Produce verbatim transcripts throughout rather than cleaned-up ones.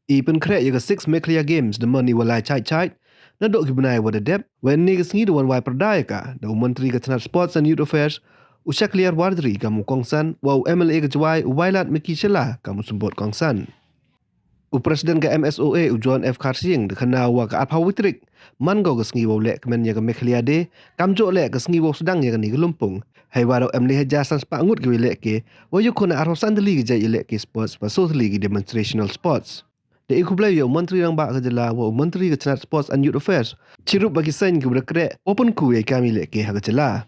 I pynkhreh ya ka six Meghalaya Games da man i wa lai chait chait nadooh ki bnai wa da dep, wa ynne ka sngi da wan wai pyrda ya ka da u Montri ka tnat Sports and Youth Affairs, u Shakliar Warjri kam u kongsan, wa u M L A ka Jowai, u Wailadmiki Shylla kam u symbud kongsan. U President ka M S O A, u John F Kharsiang, da khana u wa ka arphaw wi tarik man ko ka sngi wow lehkmen ya ka Meghalaya Day, kamjooh leh ka sngi wow sdang ya kani ka lympung. Heiwa da em le hajar san spah ngut ki wa lehke, wa yakhun arphaw san tylli ki jait yalehke sports, wa soo tylli ki demonstrational sports. Da e khublei ya u Montri Rangbah ka jylla wa u Montri ka tnat Sports and Youth Affairs chirup wa ki seng ki wa da kreh wow pynku ya i kam yalehke ha ka jylla.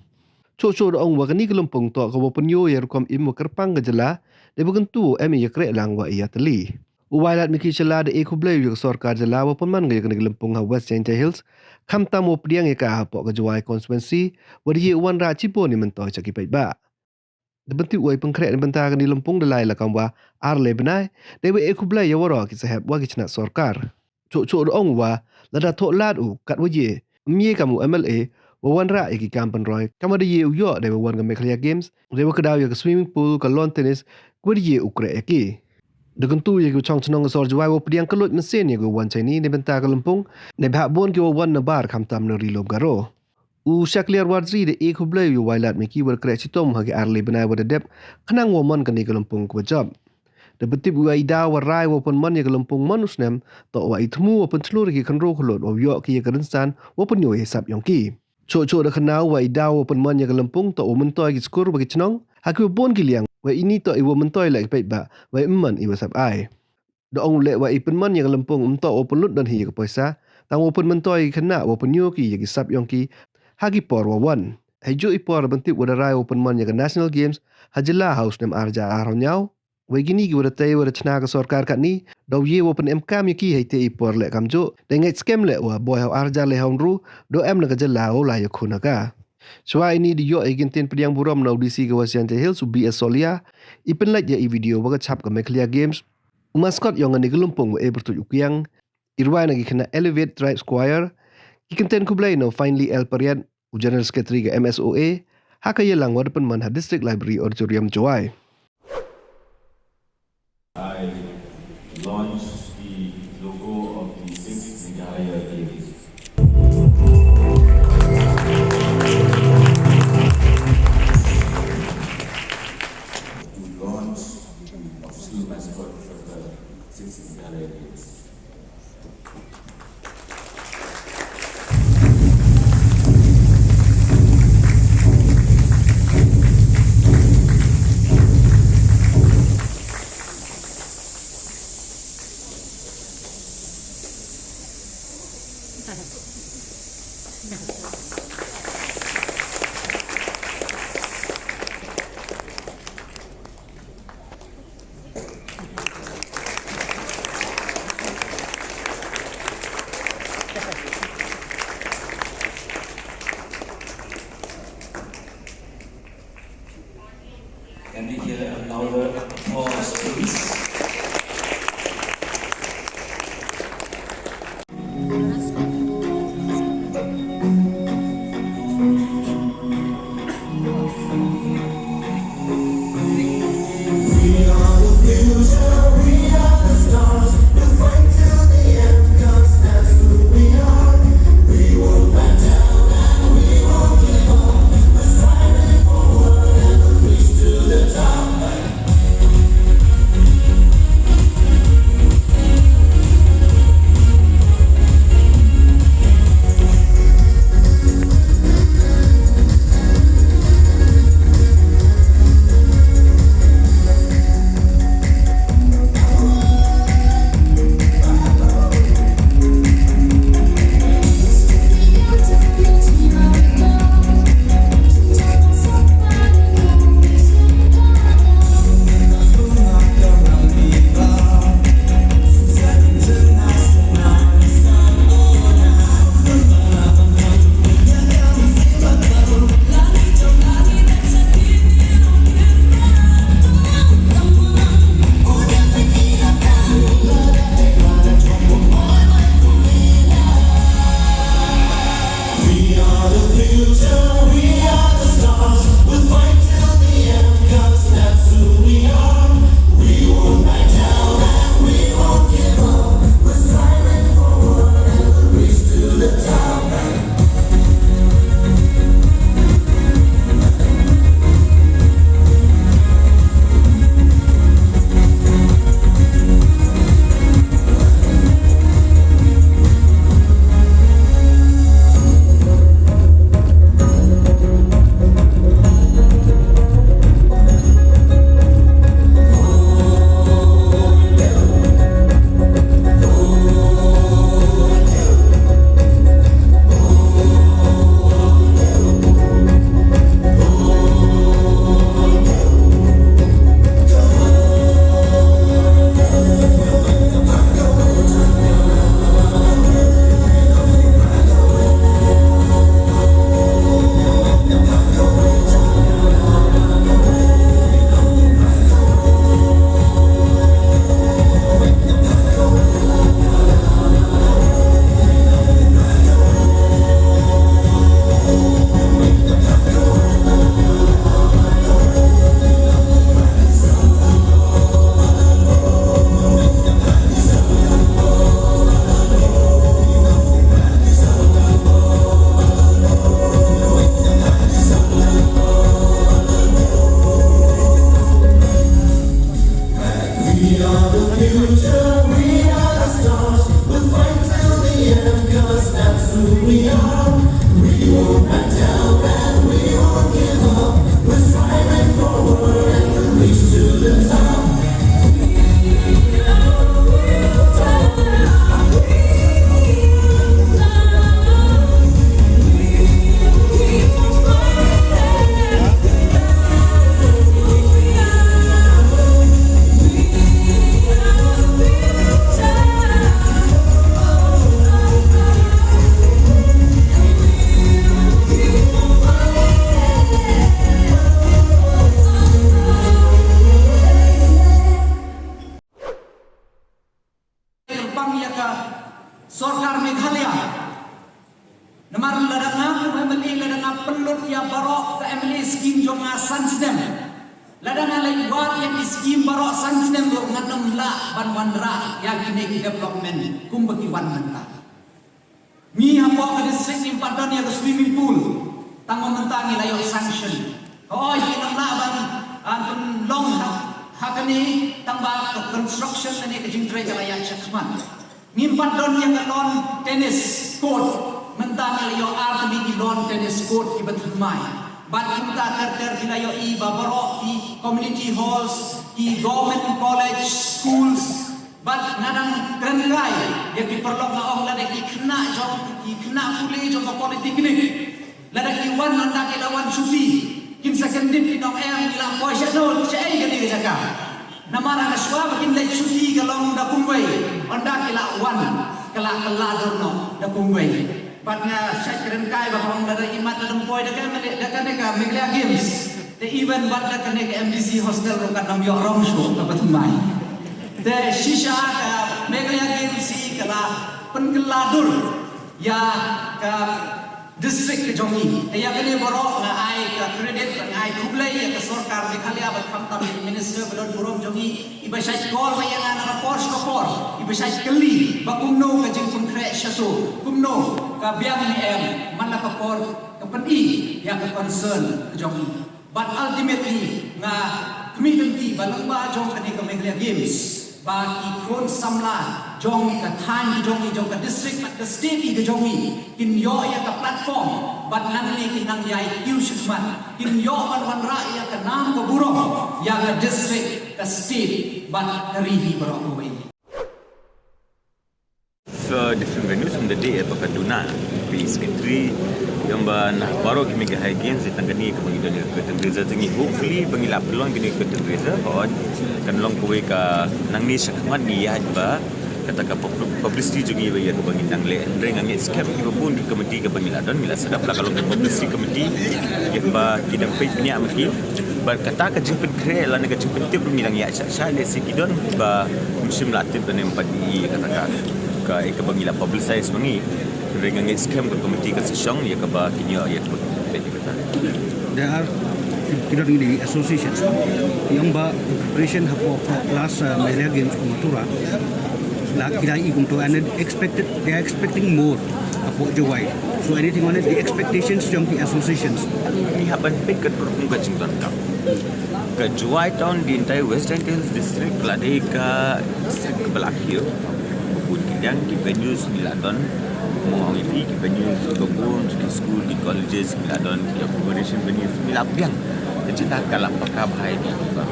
Chooh chooh da ong wa kani ka lympung toh ka wow pynyoo ya i rukom im wa kyrpang ka jylla, da wa kyntu wow em i yakrehlang wa i yatylli. U Wailadmiki Shylla da e khublei ya ka sorkar jylla wa pynman ka ya kani ka lympung ha West Jaintia Hills, khamtam wow pdiang ya ka hapoh ka Jowai constituency, wa da ye u wanrah chibun i myntoi cha ki paidbah. Da pyntip wa i pynkhreh neibynta kani ka lympung da lai la kam wa ar le bnai, da wa e khublei ya waroh ki sahep wa ki chnat sorkar. Chooh chooh da ong wa lada thoh lad u, kat wa ye, ym ye kam u M L A wa wanrah ya ki kam pynroi kam wa da ye u yoh da wa wan ka Meghalaya Games, da wa kdaw ya ka swimming pool, ka lawn tennis, ka wa da ye u kreh ya ki. Da kyntu ya ki wa chong chnong ka sor Jowai wow pdiang ka luit mynsiem ya ki wa wan chaini neibynta ka lympung, neibhah bun ki wa wan na bar khamtam na ri lum Garo. U Shakliar Warjri da e khublei ya u Wailadmiki wa da kreh chitom ha ki ar le bnai wa da dep khnang wow man kani ka lympung ka wa jop. Da pyntip wa i daw wa rai wow pynman ya ka lympung man u snem toh wa i thmu wow pynthlur ya ki khynroo khyllood wow yoh ki ya ka rynsan wow pynyoo ya i sap yong ki. Chooh chooh da khana u wa i daw wow pynman ya ka lympung toh wow myntoi ki skur wa ki chnong ha ki wa bun ki liang, wa ini toh i wow myntoi leh ki paidbah, wa ym man i wa sap ai. Da ong u leh wa i pynman ya ka lympung ym toh wow pynlut don hi ya ka poisa, tang wow pynmyntoi ya ki khynnah wow pynyoo ki ya ki sap yong ki ha ki por wa wan. Heijooh i por da pyntip wa da rai wow pynman ya ka National Games ha jylla ha u snem ar hajar arphaw ynñiaw. Wei kini ki wa da tei wa da chna ka sorkar katni, daw ye wow pynemkam ya ki heitei i por leh kamjooh. Da ngeit skhem leh wa boi ha u ar hajar le hawynru daw em na ka jylla wow lai yakhun ha ka. Chwa ini da yoh ya ki kyntien pdiang burom na u D C ka West Jaintia Hills, u B S Solia, i pynlait ya i video wa ka chap ka Meghalaya Games, u mascot yong kani ka lympung wa e pyrtuit u Kiang, i rwai na ki khynnah Elevate Tribes Choir, ki kyntien khublei na u Finely L Pariat, u General Secretary ka M S O A, ha ka yalang wa da pynman ha District Library Auditorium, Jowai. I launch the logo of the sixth Meghalaya Games. To launch the official mascot for the sixth Meghalaya Games. Future, we are the stars. We'll fight till the end, 'cause that's who we are. We won't back down and we won't give up. We're striving forward and we'll reach to the top. Kyrpang ya ka sorkar Meghalaya. Namar lada nga kum M L A, lada nga pynlut ya baroh ka M L A scheme jong nga san snem, lada nga leit wad ya ki scheme baroh san snem, ruh ngan ym lah ban wanrah ya kine ki development kumba ki wan mynta. Ngi hapoh ka district ngim pat don ya ka swimming pool, tang mynta ngi la ïoh sanction. Hooid, ngi nang lah ban, ah, pynlong ha, ha kane, tang ba ka construction lane ka jingtrei ka la ïaid shakhmat. Ngim pat don ya ka lawn tennis court, mynta ngi la ïoh ar tylli ki lawn tennis court kiba thymmai. Bad kumta ter ter ki la ïohi ba baroh ki community halls, ki government college, schools, bad nga dang kren kai ya ki paralok, nga ong lada ki khynnah jong, ki khynnah pule jong ka polytechnic, lada ki wan, ynda ki la wan chuti, kin sa kyndit, kin ong, em, ki la poi sha no, sha ei kane ka jaka. Namar ha ka shuwa ba kin leit chuti ka long da kumwei, ynda ki la wan, ka la, ka la dur noh da kumwei. Bad nga shait kren kai ba ong lada i mat da dang poi da ka, da kane ka Meghalaya Games. Te even bad da kane ka M D C hostel ruh ka nam ïoh rong shuh ka patmai. Te shisha ka Meghalaya Games i ka la pynkylla dur ya ka district ka jong i. Te ya kane baroh nga ai ka credit, nga ai khublei ya ka sorkar Meghalaya bad khamtam ya ka minister ba don burom jong i, iba shait call ba ya nga na ka por sha ka por, iba shait kylli ba kumno ka jingpynkhreh shato, kumno ka biang ne em, man la ka por ka pyni ya ka concern ka jong i. But ultimately, nga khmih lynti ba lyngba jong kane ka Meghalaya Games, ba ki khun samla jong ka thaiñ ka jong i, jong ka district bad ka state i ka jong i, kin ïoh ya ka platform, bad nangne kin nang ïai kiew shakhmat, kin ïoh ban wanrah ya ka nam ka burom ya ka district, ka state bad ka ri hi baroh kawei. So different venues, ym da dei ba ka duna, phi secretary, ïa ba na baroh ki Meghalaya Games, tang kani ka ba ngi don ka fundraiser, te ngi hopefully ba ngi la pynlong kani ka fundraiser, hooid, kan long kawei ka nangne shakhmat ngi ïaid ba kata ka pub-, publicity jong ngi ba ïa ka ba ngi dang leh. Hynrei nga ngeit skhem ki ba bun ki committee ka ba ngi la don, ngi la set up la ka long ka publicity committee, ïa ba ki dang peit bniah ma ki. Bad kata ka jingpynkhreh lane ka jingpyntip ruh ngi dang ïaid sha sha, lehse ki don ba ym shym la tip lane ym pat i kata ka, ka, ka ba ngi la publicize ma ngi. Hynrei nga ngeit skhem ka committee kan sa shong ïa ka ba kin ïoh ïa ka ba peit ïa kata. There are, ki don ngi di associations, ïa ba preparation hapoh last, uh, Meghalaya Games kum Mathura. La ki dang i kum to and expected, they are expecting more hapoh Jowai. So anything on it, the expectations jong ki associations? Ngi hap ban peit kat ruh kum ka jingdonkam. Ka Jowai Town, the entire West Jaintia Hills District, ka la dei ka district ka ba la khiew. Bun ki dang ki venues ngi la don, mo ong i ki venues ka bun, ki school, ki colleges ngi la don, ki accommodation venues ngi la biang. Ka jaka ka la paka bha i ki ba.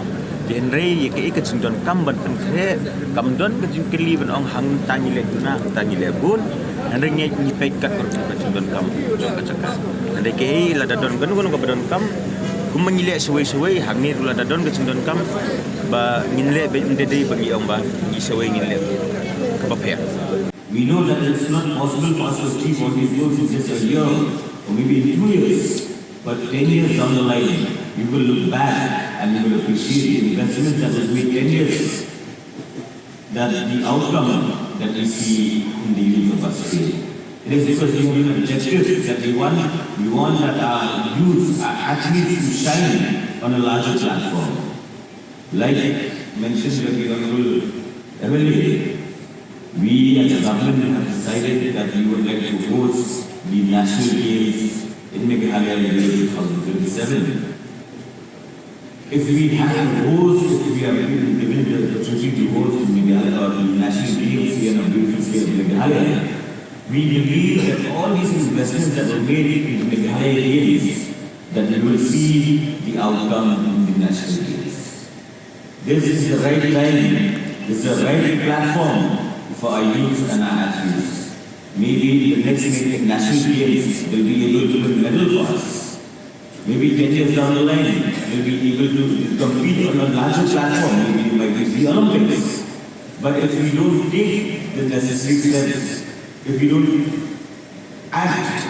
Hynrei ïa ka, ïa ka jingdonkam ban pynkhreh, kam don ka jingkylli ban ong hangta ngi leh duna, hangta ngi leh bun. Hynrei ngi, ngi peit kat ka rukom ka jingdonkam jong ka jaka. Hynrei ka, lada don kano kano ka ba donkam, kumba ngi leh shawei shawei, hangne ruh lada don ka jingdonkam ba ngin leh, ba ym dei dei ba ngi ong ba ngi shawei ngin leh ka ba pher. We know that it's not possible for us to achieve all these goals in just a year or maybe in two years, but ten years down the line, you will look back and you will appreciate the investments that was made ten years, that the outcome that we see in the youth of us today. It is because we have an objective that we want, we want that our youth, our athletes to shine on a larger platform. Like mentioned by the Honorable M L A, we as a government have decided that we would like to host the National Games in Meghalaya in the year two thousand twenty-seven. If we have to host, if we are given, given the opportunity to host in We believe that all these investments that were made in the Meghalaya Games, that we will see the outcome in the National Games. This is the right time, this is the right platform for our youth and our athletes. Maybe the next National Games will be able to win medal for us. Maybe ten years down the line, we'll be able to compete on a larger platform, maybe it might be the Olympics. But if we don't take the necessary steps, if we don't act,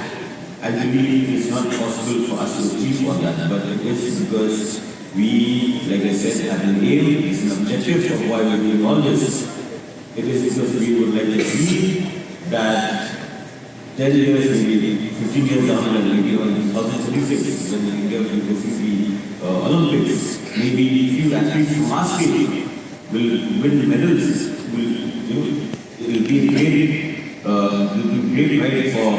I believe it's not possible for us to achieve all that. But it is because we, like I said, have an aim, it's an objective of why we're doing all this. It is because we would like to see that ten years, maybe fifteen years down the line, maybe on two thousand thirty-six, when India will go to the uh, Olympics, maybe few athletes from our state will win medals. Will, you know, it will be a great, uh, it will be a great ride for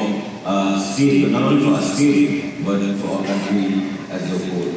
uh, state, but not only for our state, but for our country as a whole.